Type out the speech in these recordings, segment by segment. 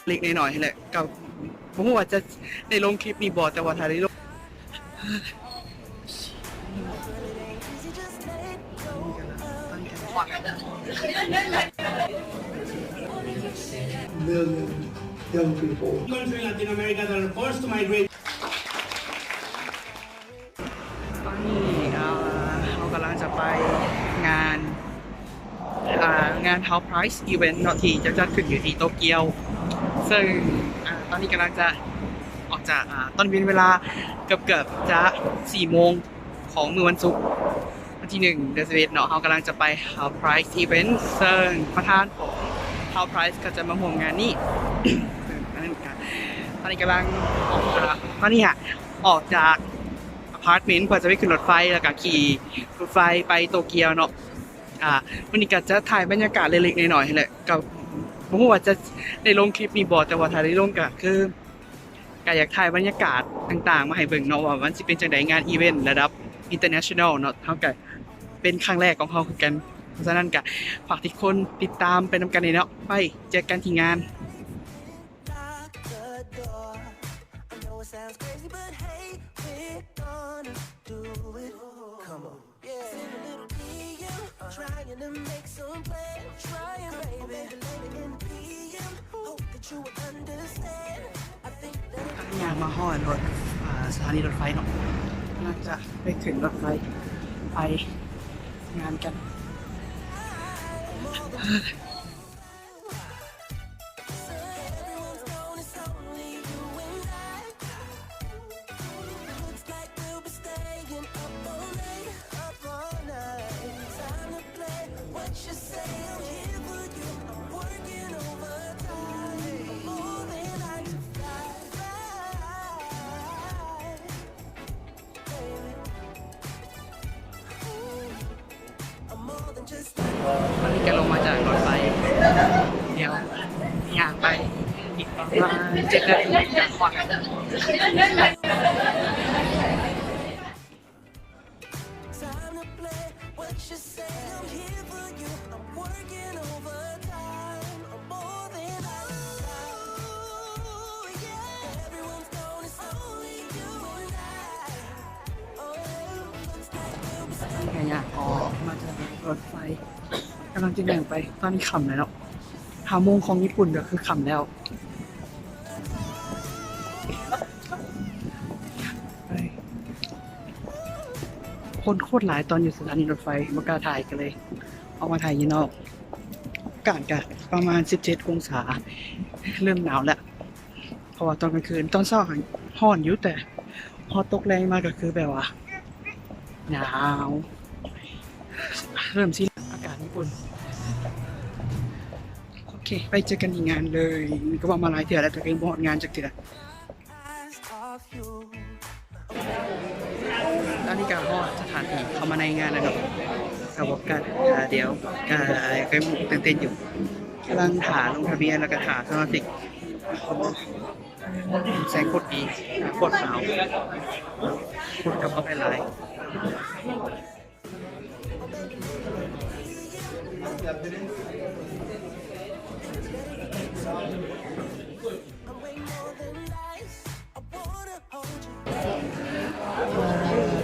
ເລັກໆນ້ອຍໆຫັ້ນແຫຼະ ກໍບໍ່ຮູ້ວ່າຈະໄດ້ລົງຄລິບນີ້ບໍ່ ແຕ່ວ່າຖ້າໄດ້ລົງ Million young people. Country in Latin America that are forced to migrate. ຕອນນີ້ ເອີ ເຮົາກຳລັງຈະໄປງານ ອ່າ ງານ Half Price Event ເນາະ ທີ່ຈະຈັດຂຶ້ນຢູ່ທີ່ໂຕກຽວ ເຊິ່ງ ອ່າ ຕອນນີ້ກຳລັງຈະອອກຈາກ ອ່າ ຕອນເປັນເວລາເກືອບໆຈະສີ່ໂມງຂອງມື້ວັນສຸກ ວັນທີໜຶ່ງ ເດືອນສິບເອັດເນາະ ເຮົາກຳລັງຈະໄປ Half Price Event ເຊິ່ງປະທານຂອງ Half Price ກໍຈະມາຮ່ວມງານນີ້ ເຊິ່ງອັນນັ້ນກະ ຕອນນີ້ກຳລັງອອກຈາກ ຕອນນີ້ອະ ອອກຈາກ ອາພາດເມັນ ເພື່ອຈະໄປຂຶ້ນລົດໄຟ ແລ້ວກະຂີ່ລົດໄຟໄປໂຕກຽວເນາະ. ອ່າ ມື້ນີ້ກະຈະຖ່າຍບັນຍາກາດເລັກໆນ້ອຍໆຫັ້ນແຫຼະ ກະບໍ່ຮູ້ວ່າຈະໄດ້ລົງຄລິບນີ້ບໍ່ ແຕ່ວ່າຖ້າໄດ້ລົງກະຄື ກະຢາກຖ່າຍບັນຍາກາດຕ່າງໆມາໃຫ້ເບິ່ງເນາະ ວ່າມັນຊິເປັນຈັ່ງໃດ ງານອີເວັນລະດັບ international ເນາະ ເຮົາກະເປັນຄັ້ງແລກຂອງເຮົາຄືກັນ. ເພາະສະນັ້ນກະຝາກທຸກຄົນຕິດຕາມໄປນຳກັນເນາະ ໄປເຈີກັນທີ່ງານ. Lock the door. I know it sounds crazy, but hey, we're gonna do it. Come on. Yeah. Send a little D M, trying to make some plans. Trying, baby. Maybe later in the P M. Hope that you will understand. I think that ຍ່າງມາຮອດລົດ ອ່າ ສະຖານີລົດໄຟເນາະ ກຳລັງຈະໄປຂຶ້ນລົດໄຟໄປງານກັນ. So everyone's gone, it's only you and I. Looks like we'll be staying up all night, up all night. Time to play what you say, I'm here for you. I'm working overtime. I'm more than nine to five, baby. Ooh. ຕອນນີ້ກະລົງມາຈາກລົດໄຟ ດຽວຍ່າງໄປອີກປະມານເຈັດນາທີກະຮອດ. Time to play what you say, I'm here for you. I'm working overtime. I'm more than I know, yeah. Everyone's gone, it's only you and I. ກະຍ່າງອອກມາຈາກລົດໄຟ ກຳລັງຈະຍ່າງໄປ ຕອນນີ້ຄ່ຳແລ້ວເນາະ ຫ້າໂມງຂອງຍີ່ປຸ່ນກະຄືຄ່ຳແລ້ວ. ຄົນໂຄດຫຼາຍຕອນຢູ່ສະຖານີລົດໄຟ ບໍ່ກ້າຖ່າຍ ກະເລີຍອອກມາຖ່າຍຢູ່ນອກ. ອາກາດກະປະມານສິບເຈັດອົງສາ ເລີ່ມໜາວແລ້ວ ເພາະວ່າຕອນກາງຄືນ ຕອນເຊົ້າຫັ້ນຮ້ອນຢູ່ ແຕ່ພໍຕົກແລງມາກະຄືແບບວ່າໜາວ ເລີ່ມຊິອາກາດຍີ່ປຸ່ນ. ໂອເຄ ໄປເຈີກັນທີ່ງານເລີຍ. ກະເວົ້າມາຫຼາຍເທື່ອແລ້ວ ແຕ່ກະຍັງບໍ່ຮອດງານຈັກເທື່ອ. ຕອນນີ້ກະຮອດສະຖານທີ່ ເຂົ້າມາໃນງານແລ້ວເນາະ ກະບໍ່ກະ ດຽວກະ ກະຕື່ນເຕັ້ນຢູ່ ກຳລັງຖ້າລົງທະບຽນ ແລ້ວກະຖ້າສະມາຊິກ. ແສງໂຄດດີ ໂຄດຂາວ ຄົນກະບໍ່ໄດ້ຫຼາຍ.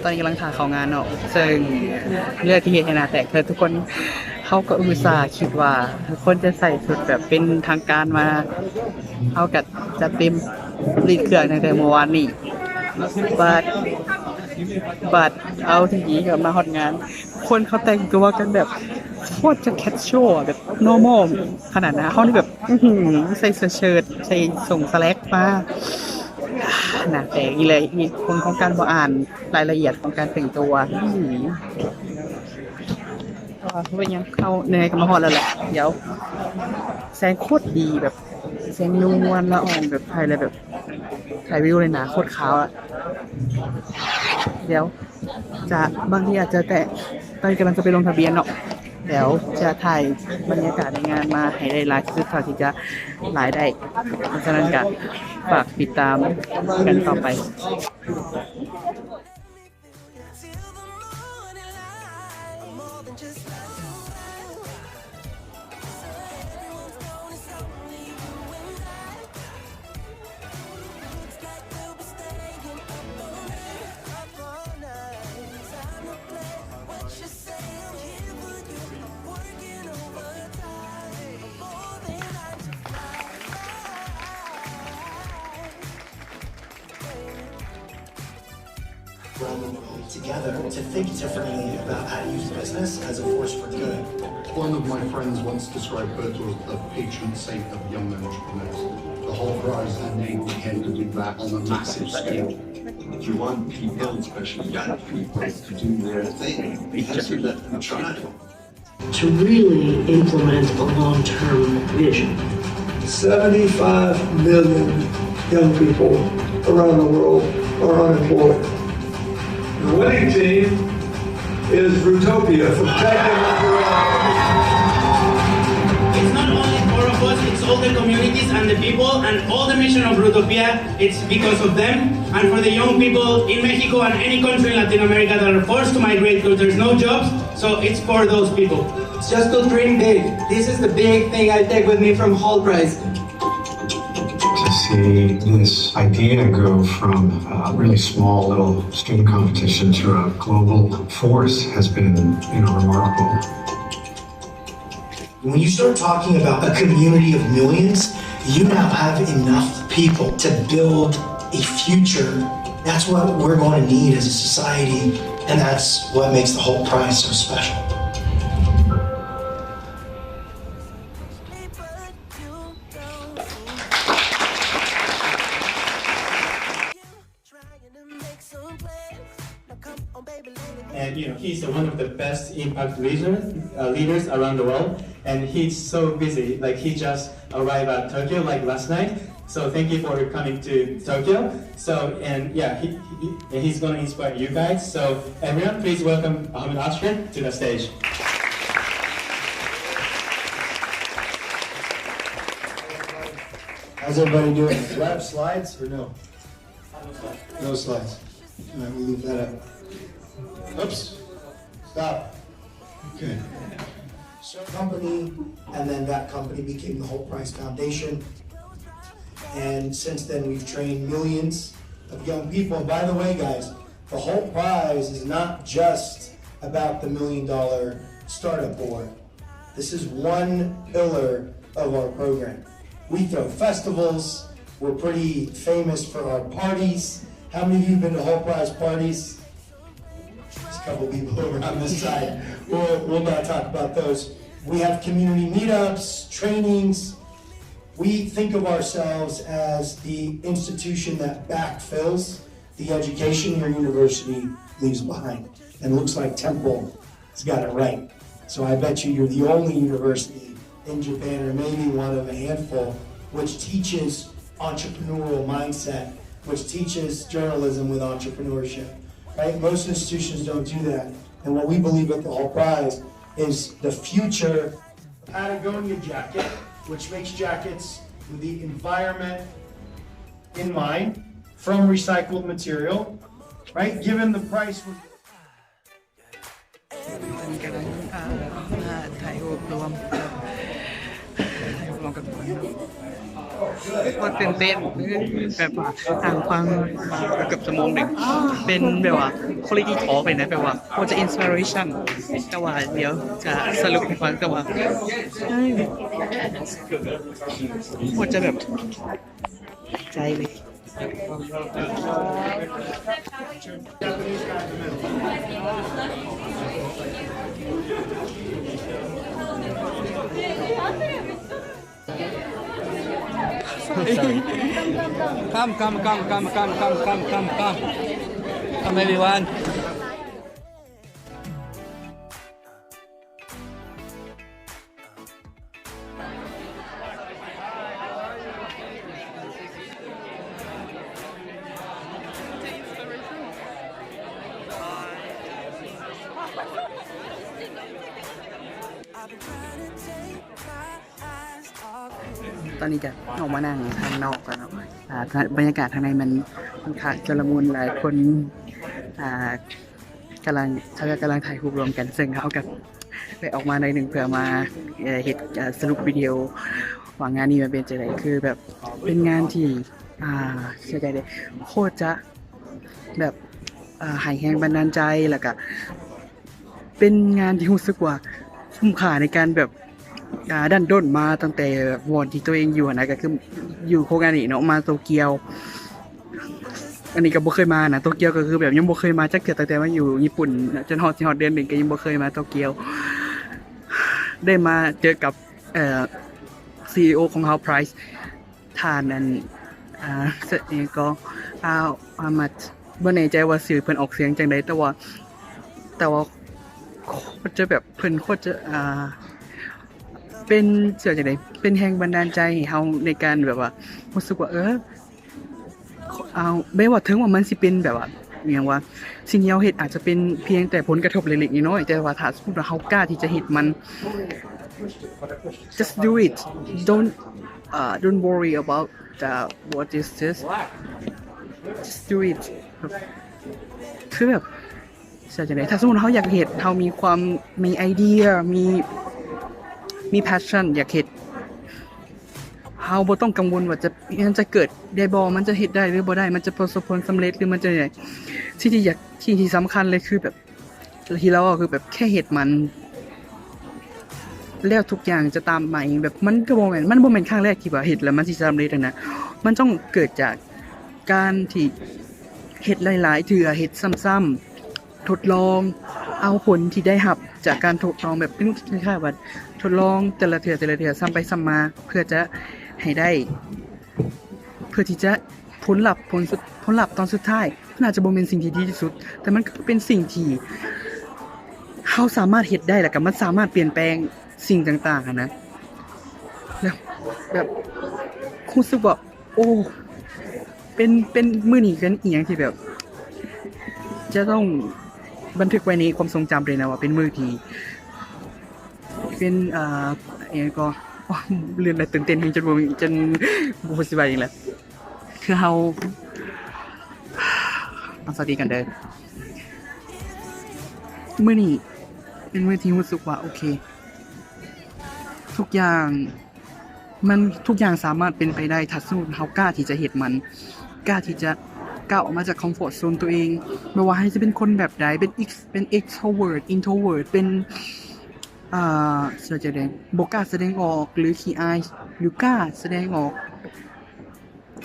ຕອນນີ້ກຳລັງຖ້າເຂົ້າງານເນາະ ເຊິ່ງເລື່ອງທີ່ເຮັດໃຫ້ໜ້າແຕກ ຄືທຸກຄົນ ເຮົາກະອຸດສ່າຄິດວ່າທຸກຄົນຈະໃສ່ຊຸດແບບເປັນທາງການມາ ເຮົາກະຈັດເຕັມ ລີດເຄື່ອງຕັ້ງແຕ່ມື້ວານນີ້ ບັດ ບັດ ເອົາ ທີນີ້ກະມາຮອດງານ ຄົນເຂົາແຕ່ງຕົວກັນແບບໂຄດຈະແຄດຊວລ ແບບນໍມໍຂະໜາດນະ. ເຮົານີ້ແບບ ອືຫື ໃສ່ເສື້ອເຊີດ ໃສ່ສົ້ງສະແລັກມາ ໜ້າແຕກອີ່ແຫຼະ ອີ່ຄົນຂອງການບໍ່ອ່ານລາຍລະອຽດຂອງການແຕ່ງຕົວ. ອືຫື ແຕ່ວ່າບໍ່ເປັນຫຍັງ ເຮົາ ຍັງໄງກະມາຮອດແລ້ວແຫຼະ. ດຽວ ແສງໂຄດດີ ແບບ ແສງນົວນລະອອງ ແບບ ຖ່າຍແລ້ວແບບ ຖ່າຍວິວເລີຍໜ້າໂຄດຂາວອະ. ດຽວຈະ ບາງທີອາດຈະແຕະ ຕອນນີ້ກຳລັງຈະໄປລົງທະບຽນເນາະ ດຽວຈະຖ່າຍບັນຍາກາດໃນງານມາໃຫ້ໄດ້ຫຼາຍທີ່ສຸດເທົ່າທີ່ຈະຫຼາຍໄດ້. ເພາະສະນັ້ນກະຝາກຕິດຕາມກັນຕໍ່ໄປ. together to think differently about how to use business as a force for good. One of my friends once described Berto as the patron saint of young entrepreneurs. The Whole Prize enabled him to do that on a massive scale. If you want people, especially young people, to do their thing, you have to let them try. To really implement a long-term vision. Seventy-five million young people around the world are unemployed. The winning team is Rutopia from Tech and Opera. It's not only four of us, it's all the communities and the people, and all the mission of Rutopia, it's because of them. And for the young people in Mexico and any country in Latin America that are forced to migrate because there's no jobs, so it's for those people. Just to dream big. This is the big thing I take with me from Whole Prize. To see this idea go from a really small little student competition to a global force has been, you know, remarkable. When you start talking about a community of millions, you now have enough people to build a future. That's what we're going to need as a society, and that's what makes the Whole Prize so special. And, you know, he's one of the best impact leader, uh, leaders around the world. And he's so busy. Like, he just arrived at Tokyo, like, last night. So thank you for coming to Tokyo. So, and yeah, he, he, he's gonna inspire you guys. So everyone, please welcome Ahmed Ashraf to the stage. How's everybody doing? Do I have slides or no? No slides. All right, we'll leave that up. Oops. Stop. Okay. So company, and then that company became the Whole Prize Foundation. And since then, we've trained millions of young people. And by the way, guys, the Whole Prize is not just about the Million Dollar Startup Award. This is one pillar of our program. We throw festivals. We're pretty famous for our parties. How many of you have been to Whole Prize parties? There's a couple people over on this side. We'll, we'll not talk about those. We have community meetups, trainings. We think of ourselves as the institution that backfills the education your university leaves behind. And it looks like Temple has got it right. So I bet you you're the only university in Japan, or maybe one of a handful, which teaches entrepreneurial mindset, which teaches journalism with entrepreneurship, right? Most institutions don't do that. And what we believe at the Whole Prize is the future Patagonia jacket, which makes jackets with the environment in mind from recycled material, right? Given the price we're ກຳລັງ ເອີ ມາຖ່າຍຮູບລວມ ຖ່າຍຮູບລວມກັນ ໂຄດຕື່ນເຕັ້ນ ແບບວ່າ ທາງຟັງມາເກືອບຊົ່ວໂມງໜຶ່ງ ເປັນແບບວ່າ quality talk ເລີຍນະ ແບບວ່າ ໂຄດຈະ inspiration ແຕ່ວ່າ ດຽວຈະສະຫຼຸບໃຫ້ຟັງ ແຕ່ວ່າ ໂຄດຈະແບບ ໃຈເລີຍ. Come, come, come, everyone. I've been trying to take my eyes off you. ຕອນນີ້ກະອອກມານັ່ງທາງນອກແລ້ວເນາະ ອ່າ ບັນຍາກາດທາງໃນມັນຂ້ອນຂ້າງຊຸລະມຸນ ຫຼາຍຄົນ ອ່າ ກຳລັງ ເຂົາເຈົ້າກຳລັງຖ່າຍຮູບລວມກັນ ເຊິ່ງເຮົາກໍໄດ້ອອກມາໜ້ອຍໜຶ່ງເພື່ອມາ ເອີ ເຮັດ ເອີ ສະຫຼຸບວິດີໂອວ່າງານນີ້ມັນເປັນຈັ່ງໃດ ຄືແບບເປັນງານທີ່ ອ່າ ເສຍໃຈເດ້ ໂຄດຈະແບບ ອ່າ ໃຫ້ແຮງບັນດານໃຈ ແລ້ວກະເປັນງານທີ່ຮູ້ສຶກວ່າຄຸ້ມຄ່າໃນການແບບ ອ່າ ດັນດົນມາຕັ້ງແຕ່ບ່ອນທີ່ຕົວເອງຢູ່ຫັ້ນນະ ກໍຄືຢູ່ໂຄງງານນີ້ເນາະ ມາໂຕກຽວ. ອັນນີ້ກໍບໍ່ເຄີຍມານະ ໂຕກຽວກໍຄືແບບຍັງບໍ່ເຄີຍມາຈັກເທື່ອ ຕັ້ງແຕ່ມາຢູ່ຍີ່ປຸ່ນນະ ຈົນຮອດ ຊິຮອດເດືອນໜຶ່ງກໍຍັງບໍ່ເຄີຍມາໂຕກຽວ. ໄດ້ມາເຈີກັບ ເອີ ຊີອີໂອຂອງເຮົາ Price ທ່ານ ອັນ ອ່າ ເອີ ຫຍັງກໍ ອາ ອາມັດ ບໍ່ແນ່ໃຈວ່າຊື່ເພິ່ນອອກສຽງຈັ່ງໃດ ແຕ່ວ່າ ແຕ່ວ່າໂຄດຈະແບບ ເພິ່ນໂຄດຈະ ອ່າ ເປັນ ເອີ້ນຈັ່ງໃດ ເປັນແຮງບັນດານໃຈໃຫ້ເຮົາໃນການແບບວ່າ ຮູ້ສຶກວ່າ ເອີ ເອົາ ແມ້ວ່າເຖິງວ່າມັນຊິເປັນແບບວ່າ ຫຍັງວ່າ ສິ່ງທີ່ເຮົາເຮັດອາດຈະເປັນພຽງແຕ່ຜົນກະທົບເລັກໆນ້ອຍໆ ແຕ່ວ່າຖ້າສົມມຸດວ່າເຮົາກ້າທີ່ຈະເຮັດມັນ just do it. Don't, uh, don't worry about the, what is this. Just do it. ຄືແບບ ເຊິ່ງຈັ່ງໃດ ຖ້າສົມມຸດເຮົາຢາກເຮັດ ເຮົາມີຄວາມ ມີໄອເດຍ ມີ ມີ passion ຢາກເຮັດ ເຮົາບໍ່ຕ້ອງກັງວົນວ່າຈະ ມັນຈະເກີດໄດ້ບໍ່ ມັນຈະເຮັດໄດ້ຫຼືບໍ່ໄດ້ ມັນຈະປະສົບຜົນສຳເລັດ ຫຼືມັນຈະ ສິ່ງທີ່ຢາກ ສິ່ງທີ່ສຳຄັນເລີຍຄືແບບ ທີ່ລາວເວົ້າຄືແບບແຄ່ເຮັດມັນ ແລ້ວທຸກຢ່າງຈະຕາມມາເອງ. ແບບມັນກໍບໍ່ແມ່ນ ມັນບໍ່ແມ່ນຄັ້ງແລກທີ່ວ່າເຮັດແລ້ວມັນຊິສຳເລັດຫັ້ນນະ ມັນຕ້ອງເກີດຈາກການທີ່ເຮັດຫຼາຍໆເທື່ອ ເຮັດຊ້ຳໆ ທົດລອງເອົາຜົນທີ່ໄດ້ຮັບຈາກການທົດລອງ ແບບເປັນຄ້າຍໆວ່າທົດລອງແຕ່ລະເທື່ອ ແຕ່ລະເທື່ອ ຊ້ຳໄປຊ້ຳມາ ເພື່ອຈະໃຫ້ໄດ້ ເພື່ອທີ່ຈະ ຜົນລັບ ຜົນສຸດ ຜົນລັບຕອນສຸດທ້າຍ ມັນອາດຈະບໍ່ແມ່ນສິ່ງທີ່ດີທີ່ສຸດ ແຕ່ມັນກໍເປັນສິ່ງທີ່ເຮົາສາມາດເຮັດໄດ້ ແລ້ວກໍມັນສາມາດປ່ຽນແປງສິ່ງຕ່າງໆຫັ້ນນະ ແລ້ວແບບ ຮູ້ສຶກວ່າ ໂອ້ ເປັນ ເປັນ ມື້ນີ້ເປັນອີ່ຫຍັງທີ່ແບບ ຈະຕ້ອງບັນທຶກໄວ້ໃນຄວາມຊົງຈຳເລີຍນະ ວ່າເປັນມື້ທີ່ ເປັນ ເອີ ອີ່ຫຍັງກໍ ໂອ້ ລື່ນແລ້ວ ຕື່ນເຕັ້ນແຮງ ຈົນບໍ່ ຈົນບໍ່ຮູ້ຊິວ່າຫຍັງແລ້ວ ຄືເຮົາ ຕັ້ງສະຕິກັນເດີ ມື້ນີ້ເປັນມື້ທີ່ຮູ້ສຶກວ່າ ໂອເຄ ທຸກຢ່າງ ມັນ ທຸກຢ່າງສາມາດເປັນໄປໄດ້ ຖ້າສົມມຸດເຮົາກ້າທີ່ຈະເຮັດມັນ ກ້າທີ່ຈະກ້າວອອກມາຈາກຄອມຟອດໂຊນຕົວເອງ ບໍ່ວ່າໃຫ້ຈະເປັນຄົນແບບໃດ ເປັນ ເປັນ extrovert introvert ເປັນ ອ່າ ເຊື່ອໃຈໄດ້ ບໍ່ກ້າສະແດງອອກ ຫຼື ຂີ້ອາຍ ຫຼື ກ້າສະແດງອອກ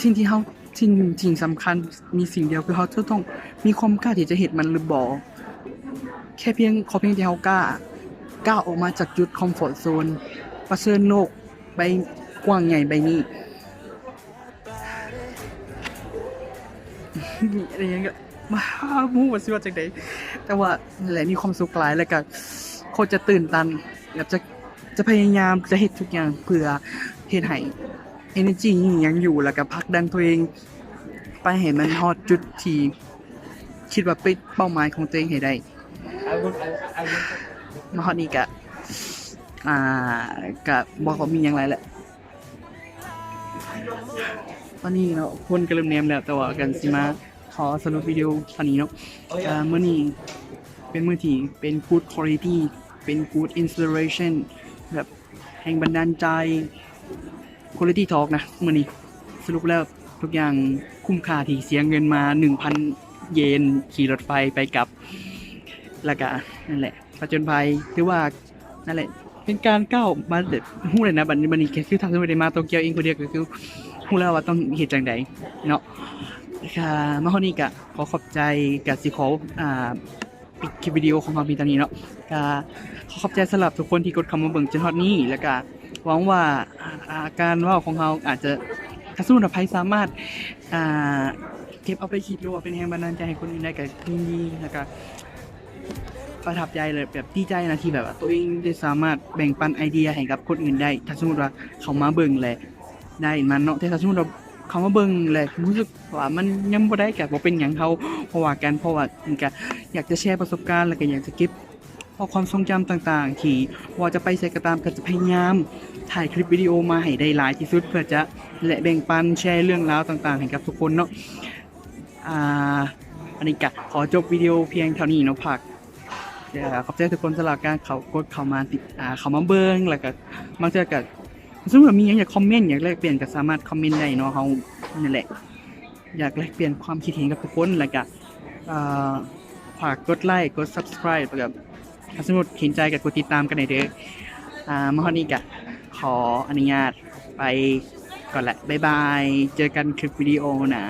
ສິ່ງທີ່ເຮົາ ສິ່ງ ສິ່ງສຳຄັນມີສິ່ງດຽວ ຄືເຮົາຈະຕ້ອງມີຄວາມກ້າທີ່ຈະເຮັດມັນຫຼືບໍ່ ແຄ່ພຽງ ຂໍພຽງແຕ່ເຮົາກ້າ ກ້າອອກມາຈາກຈຸດຄອມຟອດໂຊນ ປະເຊີນໂລກໃບກວ້າງໃຫຍ່ໃບນີ້ ອີ່ຫຍັງກໍ ບໍ່ຮູ້ວ່າຊິວ່າຈັ່ງໃດ ແຕ່ວ່ານັ້ນແຫຼະ ມີຄວາມສຸກຫຼາຍ ແລ້ວກໍໂຄດຈະຕື່ນຕັນ ແບບຈະ ຈະພະຍາຍາມຈະເຮັດທຸກຢ່າງເພື່ອເຮັດໃຫ້ energy ຍັງຢູ່ ແລ້ວກໍຜັກດັນຕົວເອງໄປໃຫ້ມັນຮອດຈຸດທີ່ຄິດວ່າເປັນເປົ້າໝາຍຂອງຕົວເອງໃຫ້ໄດ້. ມາຮອດນີ້ກະ ອ່າ ກະບໍ່ມີຫຍັງຫຼາຍແຫຼະ. ຕອນນີ້ເນາະ ຄົນກໍເລີ່ມແນມແລ້ວ ແຕ່ວ່າກໍຊິມາຂໍສະຫຼຸບວິດີໂອເທົ່ານີ້ເນາະ. ອ່າ ມື້ນີ້ເປັນມື້ທີ່ເປັນ good quality ເປັນ good inspiration ແບບ ແຮງບັນດານໃຈ Quality Talk ນະມື້ນີ້. ສະຫຼຸບແລ້ວທຸກຢ່າງຄຸ້ມຄ່າທີ່ເສຍເງິນມາ ໜຶ່ງພັນເຢນ ຂີ່ລົດໄຟໄປກັບ ແລ້ວກະນັ້ນແຫຼະ ຜະຈົນໄພ ຖືວ່ານັ້ນແຫຼະ ເປັນການກ້າວມາແບບ ຮູ້ເລີຍນະ ບັດນີ້ ບັດນີ້ຄືຖ້າສົມມຸດໄດ້ມາໂຕກຽວເອງຜູ້ດຽວ ກໍຄືຮູ້ແລ້ວວ່າຕ້ອງເຮັດຈັ່ງໃດເນາະ. ກະມາຮອດນີ້ກະຂໍຂອບໃຈ ກະຊິຂໍ ອ່າ ປິດຄລິບວິດີໂອຂອງເຮົາພຽງເທົ່ານີ້ເນາະ. ກະຂໍຂອບໃຈສຳລັບທຸກຄົນທີ່ກົດເຂົ້າມາເບິ່ງຈົນຮອດນີ້ ແລ້ວກະຫວັງວ່າ ອ່າ ການເວົ້າຂອງເຮົາອາດຈະ ຖ້າສົມມຸດວ່າໃຜສາມາດ ອ່າ ເກັບເອົາໄປຄິດ ຫຼືວ່າເປັນແຮງບັນດານໃຈໃຫ້ຄົນອື່ນໄດ້ ກະຍິນດີ ແລ້ວກະປະທັບໃຈ ແລະ ແບບດີໃຈນະ ທີ່ແບບວ່າຕົວເອງໄດ້ສາມາດແບ່ງປັນໄອເດຍໃຫ້ກັບຄົນອື່ນໄດ້ ຖ້າສົມມຸດວ່າເຂົາມາເບິ່ງ ແລະ ໄດ້ມັນເນາະ. ແຕ່ຖ້າສົມມຸດວ່າເຂົາມາເບິ່ງ ແລະ ຮູ້ສຶກ ວ່າມັນຍັງບໍ່ໄດ້ກະບໍ່ເປັນຫຍັງ ເຮົາບໍ່ວ່າກັນ ເພາະວ່າມັນກະຢາກຈະແຊປະສົບການ ແລ້ວກະຢາກຈະເກັບຂໍ້ຄວາມຊົງຈຳຕ່າງໆ ທີ່ບໍ່ວ່າຈະໄປໃສກໍຕາມ ກະຈະພະຍາຍາມຖ່າຍຄລິບວິດີໂອມາໃຫ້ໄດ້ຫຼາຍທີ່ສຸດ ເພື່ອຈະ ແລະ ແບ່ງປັນແຊເລື່ອງລາວຕ່າງໆໃຫ້ກັບທຸກຄົນເນາະ. ອ່າ ອັນນີ້ກະຂໍຈົບວິດີໂອພຽງເທົ່ານີ້ເນາະ. ຝາກ ເອີ ຂອບໃຈທຸກຄົນສຳລັບການເຂົ້າ ກົດເຂົ້າມາຕິດ ອ່າ ເຂົ້າມາເບິ່ງ ແລ້ວກະບາງເທື່ອກະ ສົມມຸດວ່າມີຫຍັງຢາກຄອມເມັນ ຢາກແລກປ່ຽນ ກະສາມາດຄອມເມັນໄດ້ເນາະ. ເຮົານັ້ນແຫຼະ ຢາກແລກປ່ຽນຄວາມຄິດເຫັນກັບທຸກຄົນ ແລ້ວກະ ເອີ ຝາກກົດໄລ ກົດ subscribe ແລ້ວກະ ຖ້າສົມມຸດເຫັນໃຈກະກົດຕິດຕາມກັນໄດ້ເດີ. ອ່າ ມາຮອດນີ້ກະຂໍອະນຸຍາດໄປກ່ອນແຫຼະ ບາຍບາຍ ເຈີກັນຄລິບວິດີໂອໜ້າ.